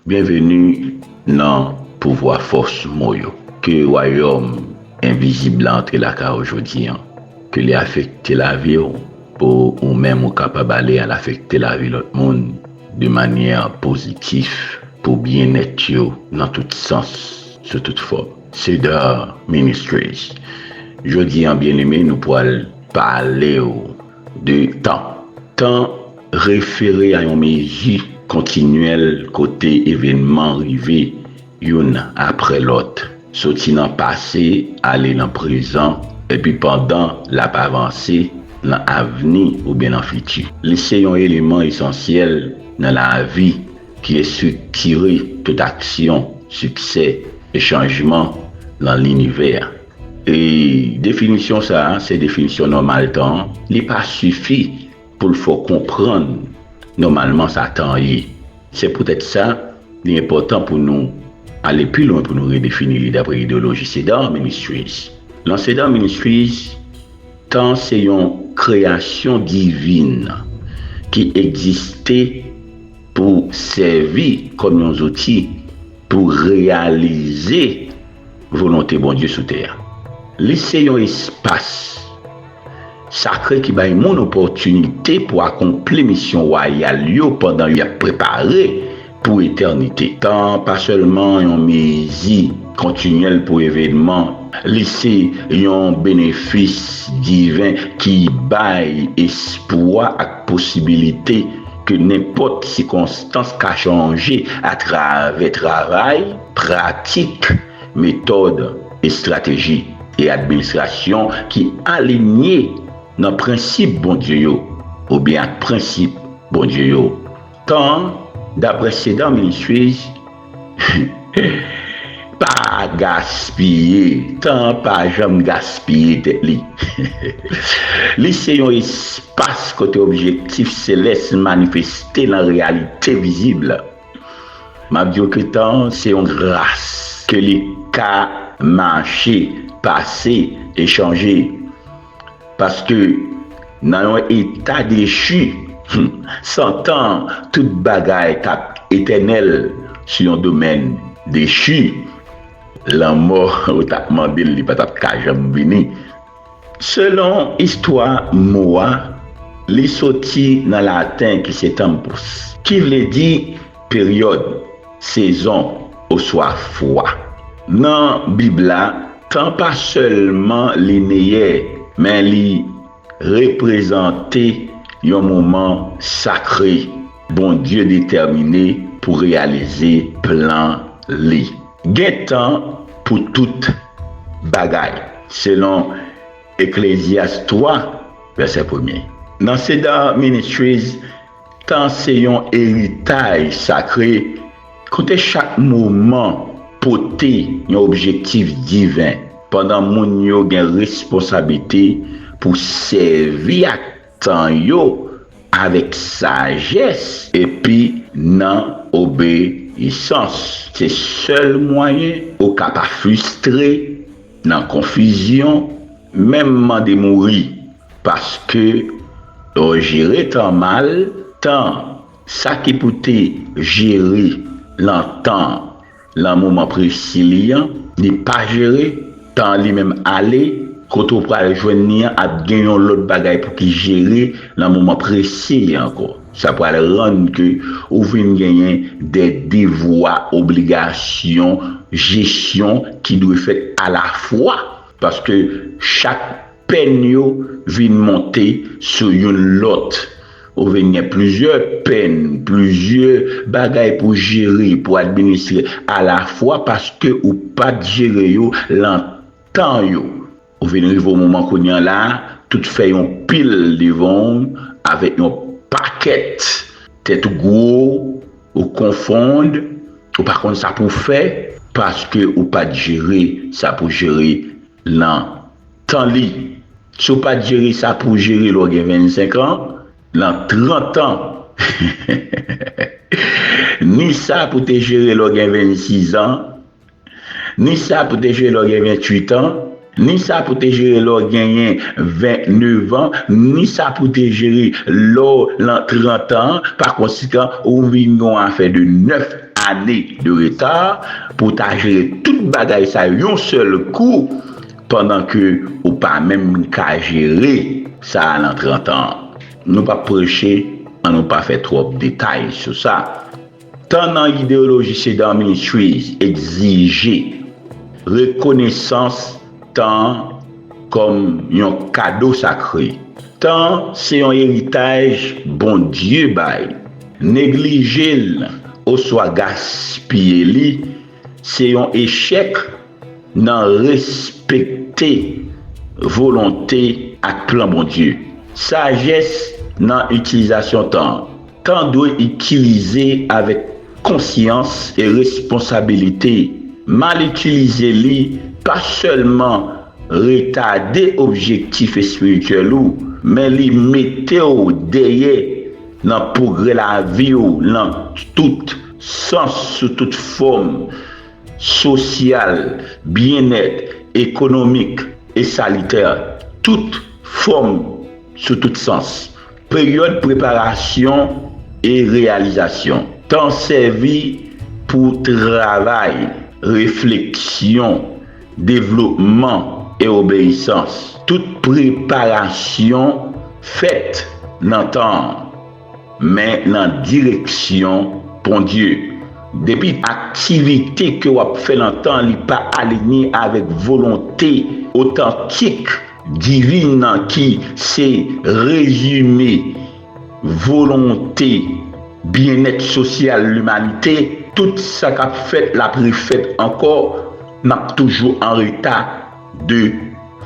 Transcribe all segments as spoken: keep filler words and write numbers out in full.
Byenveni nan pouvwa fòs mo yo. Ke wayòm envizib la antre lakay ou jodi an. Ke li afekte lavi w pou ou menm ou kapab ale al afekte lavi lòt moun de manyè pozitif pou byennèt yo nan tout sans, sou tout fòm. Cedar Ministries. Jodi an, byeneme, nou pral pale w de tan. Tan refere a yon mezi kontinyèl kote evènman rive youn apre lòt, soti nan pase, ale nan prezan, epi pandan l ap avanse nan avni oubyen nan fiti. Li se yon eleman esansyèl nan lavi ki estriktire tout aksyon, siksè e chanjman nan linivè. E definisyon sa a, se definisyon nòmal tan an, li pa sifi pou l fè w konprann nòmalman sa tan ye. Se poutèt sa, li enpòtan pou nou ale pi lwen pou nou redefini li dapre ideyoloji Cedar Ministries. Nan Cedar Ministries, tan se yon kreyasyon divin ki egziste pou sèvi kòm yon zouti pou reyalize volonte Bondye sou tè a. Li se yon espas sakre ki bay moun opòtinite pou akonpli misyon wayal yo pandan y ap prepare pou etènite. Tan pa sèlman yon mezi kontinyèl pou evènman, li se yon benefis diven ki bay espwa ak posibilite ke nenpòt sikonstans ka chanje atravè travay, pratik, metòd, estrateji e administrasyon ki alinye nan prensip Bondye yo oubyen ak prensip Bondye yo. Tan, dapre Cedar Ministries, pa gaspiye. Tan pa janm gaspiye tèt li. Li se yon espas kote objektif selès manifeste nan reyalite vizib. M ap di w ke tan se yon gras ke li ka mache, pase e chanje. Paske nan yon eta dechi, san tan, tout bagay k ap etènèl sou yon domèn dechi, lanmò, ou t ap mande l, li pa t ap ka janm vini. Selon istwa mo a, li soti nan laten ki se tempus, ki vle di peryòd, sezon, oswa fwa. Nan Bib la, tan pa sèlman lineyè, men li reprezante yon moman sakre Bondye detèmine pou reyalize plan li. Gen tan pou tout bagay, selon Eklezyas twa, vèsè premye. Nan Cedar Ministries, tan se yon eritaj sakre kote chak moman pote yon objektif diven. Pandan moun yo gen responsablite pou sèvi ak tan yo avèk sajès epi nan obeyisans. Se sèl mwayen ou ka pa fristre, nan konfizyon, menm mande mouri, paske lè w jere tan mal, tan, sa ki pou te jere lan tan, lan moman presi li an, li pa jere, tan li menm ale, kote w pral jwenn li an ap gen yon lòt bagay pou ki jere lan moman presi li ankò. Sa pral rann ke ou vin genyen de devwa, obligasyon, jesyon ki dwe fèt alafwa, paske chak pèn yo vin monte sou youn lòt. Ou vin gen plizyè pèn, plizyè bagay pou jere, pou administre alafwa, paske ou pa t jere yo lan tan yo. Ou vin rive yon moman kounye a la, tout fè yon pil devan w avèk yon pakèt tèt ou gwo, ou konfonn, ou pa konn sa pou w fè, paske ou pa t jere sa pou jere lan tan li. Si w pa t jere sa pou w jere lè w gen vennsenk an, lan trant an, ni sa pou te jere lè w gen vennsis an, ni sa pou te jere lè w gen venntuit an, ni sa pou te jere lè w genyen vennèf an, ni sa pou te jere lè w lan trant an, pa konsikan, ou vin gen yon afè de nèf ane de reta pou w ta jere tout bagay sa yo yon sèl kou, pandan ke ou pa menm ka jere sa a nan trant an. Nou p ap preche, ann nou pa fè twòp detay sou sa. Tan nan ideyoloji Cedar Ministries egzije rekonesans tan kòm yon kado sakre. Tan se yon eritaj Bondye bay. Neglije l oswa gaspiye li se yon echèk nan respekte volonte ak plan Bondye. Sajès nan itilizasyon tan. Tan dwe itilize avèk konsyans e responsabilite. Mal itilize li pa sèlman retade objektif espirityèl ou, men li mete w dèyè nan pwogrè lavi w nan tout sans, sou tout fòm, sosyal, byennèt, ekonomik e salitè, tout fòm sou tout sans. Peryòd preparasyon e reyalizasyon. Tan sèvi pou travay, refleksyon, devlopman e obeyisans. Tout preparasyon fèt nan tan an, men nan direksyon Bondye. Depi aktivite ke w ap fè nan tan an li pa alinye avèk volonte otantik divin nan ki se rezime volonte byennèt sosyal limanite, tout sa k ap fèt l ap refèt ankò, n ap toujou an reta de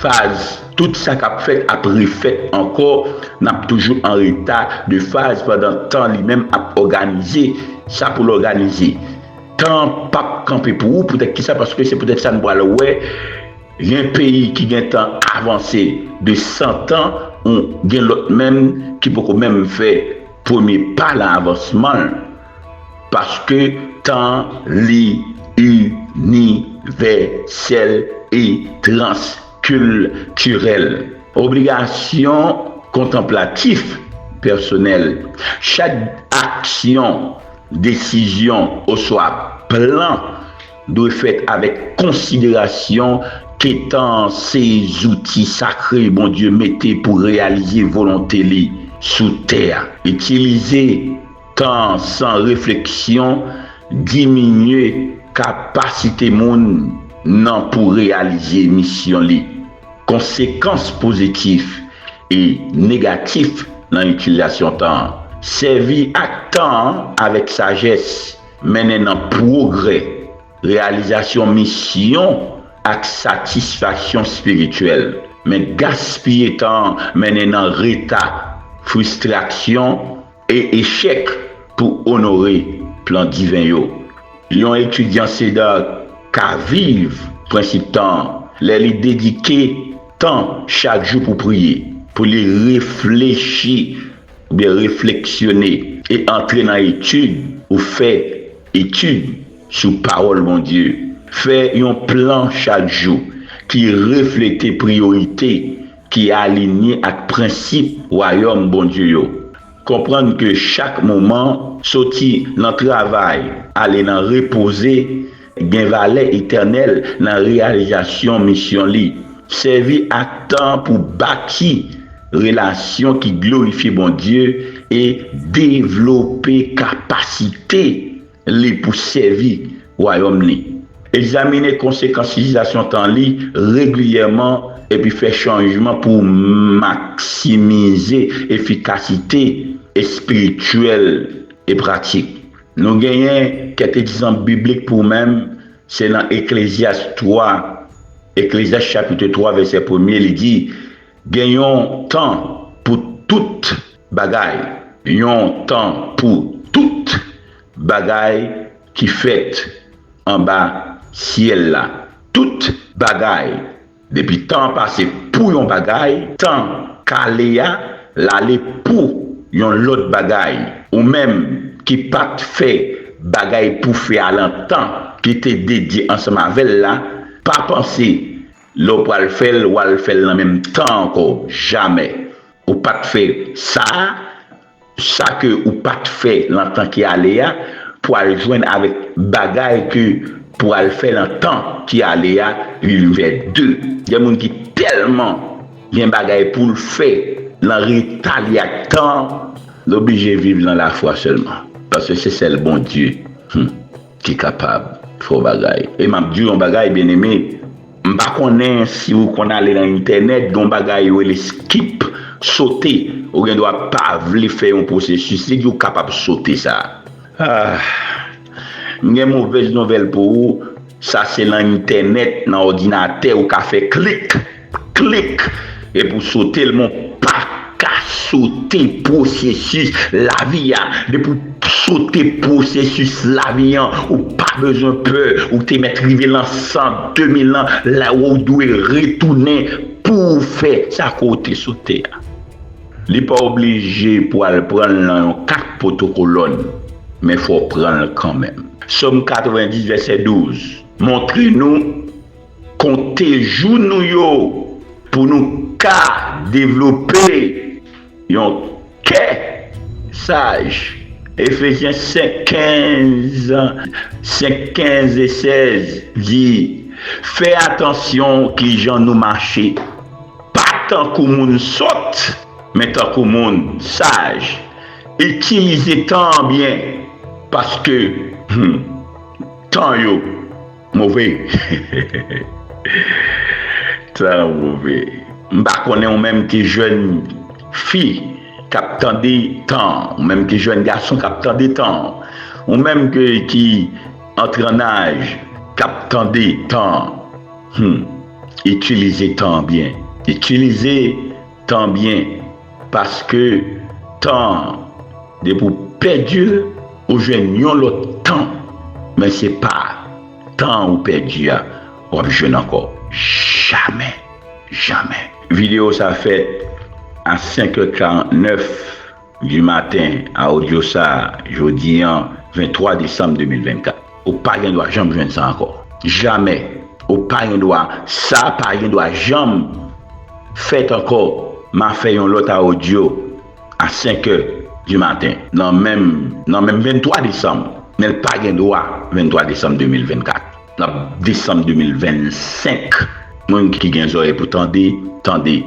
faz. Tout sa k ap fèt ap refèt ankò, n ap toujou an reta de faz pandan tan li menm ap òganize sa pou l òganize. Tan p ap kanpe pou ou, poutèt kisa? Paske se poutèt sa n pral wè, gen peyi ki gentan avanse de san tan, ou gen lòt menm ki poko menm fè premye pa nan avansman l, paske tan li inivèsèl e transkiltirèl. Obligasyon kontanplatif pèsonèl. Chak aksyon, desizyon oswa plan dwe fèt avèk konsiderasyon ke tan an se zouti sakre Bondye mete pou reyalize volonte li sou tè a. Itilize tan an san refleksyon diminye kapasite moun nan pou reyalize misyon li. Konsekans pozitif e negatif nan itilizasyon tan an. Sèvi ak tan an avèk sajès mennen nan pwogrè, reyalizasyon misyon ak satisfaksyon espirityèl. Men gaspiye tan an mennen nan reta, fristrasyon e echèk pou onore plan diven yo. Yon etidyan Cedar ka viv prensip tan an lè li dedike tan chak jou pou priye, pou li reflechi oubyen refleksyone e antre nan etid ou fè etid sou pawòl Bondye. Fè yon plan chak jou ki reflete priyorite ki alinye ak prensip Wayòm Bondye yo. Konprann ke chak moman, soti nan travay ale nan repoze, gen valè etènèl nan reyalizasyon misyon li. Sèvi ak tan pou bati relasyon ki glorifye Bondye e devlope kapasite li pou sèvi Wayòm li. Egzamine konsekans itilizasyon tan li regilyèman epi fè chanjman pou w maksimize efikasite espirityèl e pratik. Nou genyen kèk egzanp biblik pou menm, se nan Eklezyas twa, Eklezyas chapit twa vèsè premye, li di, gen yon tan pou tout bagay, yon tan pou tout bagay ki fèt anba syèl la. Tout bagay, depi tan an pase pou yon bagay, tan k ale a, l ale pou yon lòt bagay. Ou menm ki pa t fè bagay pou fè a nan tan ki te dedye ansanm avè l la, pa panse lè w pral fè l, w al fè l nan menm tan ankò. Jamè. Ou pa t fè sa a, sa ke ou pa t fè nan tan ki ale a, pou al jwenn avèk bagay ke pou al fè nan tan ki ale a, Linivè de. Gen moun ki tèlman gen bagay pou l fè nan reta li ak tan, l oblije viv nan lafwa sèlman. Paske se sèl Bondye hmm, ki kapab fè w bagay. E m ap di w yon bagay, byeneme, m pa konnen si w konn ale nan entènèt, gen yon bagay yo rele skip, sote. Ou gen dwa pa vle fè yon pwosesis, li di w kapab sote sa. Ah, m gen movèz nouvèl pou ou. Sa se nan entènèt, nan òdinatè, ou ka fè klik, klik, epi w sote l, men w pa ka sote pwosesis lavi a. Depi w sote pwosesis lavi an, ou pa bezwen pè, ou te mèt rive lan san, de mil lan, la ou dwe retounen pou w fè sa ke w te sote a. Li pa oblije pou al pran l nan yon kat potokolòn, men fò w pran l kanmenm. Sòm katrevendis, vèsè douz, montre nou konte jou nou yo pou nou ka devlope yon kè saj. Efezyen senk kenz, senk kenz e sèz di, fè atansyon kijan nou mache, pa tankou moun sòt, men tankou moun saj. Itilize tan an byen, paske hmm, tan yo move. Tan move. M pa konnen ou menm ki jèn fi k ap tande tan, ou menm ki jèn gason k ap tande tan, ou menm ki, ki antre an aj k ap tande tan. Hmm. Itilize tan an byen. Itilize tan byen, paske tan, depi w pèdi l, ou jwenn yon lòt tan. Men se pa tan ou pèdi a, w ap jwenn ankò. Jamè, jamè. Videyo sa fèt a senk è karant nèf du maten a odyo sa a, jodi an, venntwa desanm de mil vennkat. Ou pa gen dwa janm jwenn sa ankò. Jamè. Ou pa gen dwa, sa pa gen dwa janm fèt ankò. M a fè yon lòt a odyo a senk è du maten, nan menm, nan menm venntwa desanm. Men l pa gen dwa venntwa desanm de mil vennkat. N ap desanm de mil vennsenk. Moun ki gen zòrèy pou tande, tande.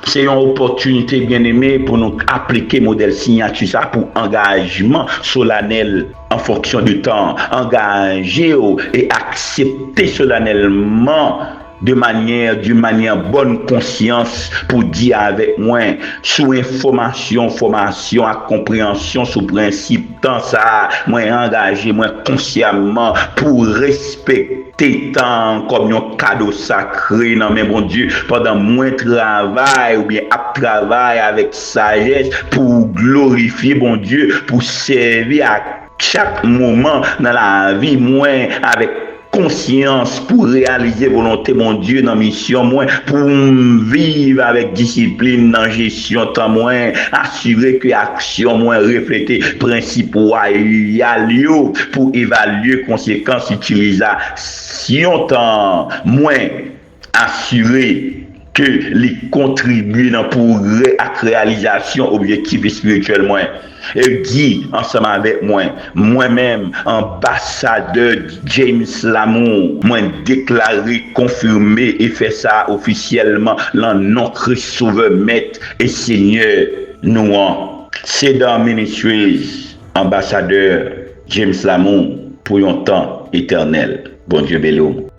Se yon opòtinite, byeneme, pou nou aplike modèl siyati sa pou angajman solanèl an fonksyon de tan. Angaje w e aksepte solanèlman, de manyè, d'une manière bonne conscience, pou di avèk mwen sou enfòmasyon, fòmasyon ak konpreyansyon sou prensip tan sa a, mwen angaje mwen konsyaman pou respekte tan an kòm yon kado sakre nan men Bondye pandan mwen travay oubyen ap travay avèk sajès pou glorifye Bondye, pou sèvi ak chak moman nan lavi mwen avèk konsyans pou reyalize volonte Bondye nan misyon mwen, pou m viv avèk disiplin nan jesyon tan mwen, asire ke aksyon mwen reflete prensip wayal yo, pou evalye konsekans itilizasyon tan mwen, asire ke li kontribye nan pwogrè ak reyalizasyon objektif espirityèl mwen. E di ansanm avèk mwen, mwen menm, anbasadè James Lamour, mwen deklare, konfime e fè sa ofisyèlman lan non Kris Sovè, Mèt e Senyè nou an. Cedar Ministries, anbasadè James Lamour, pou yon tan etènèl. Bondye beni w.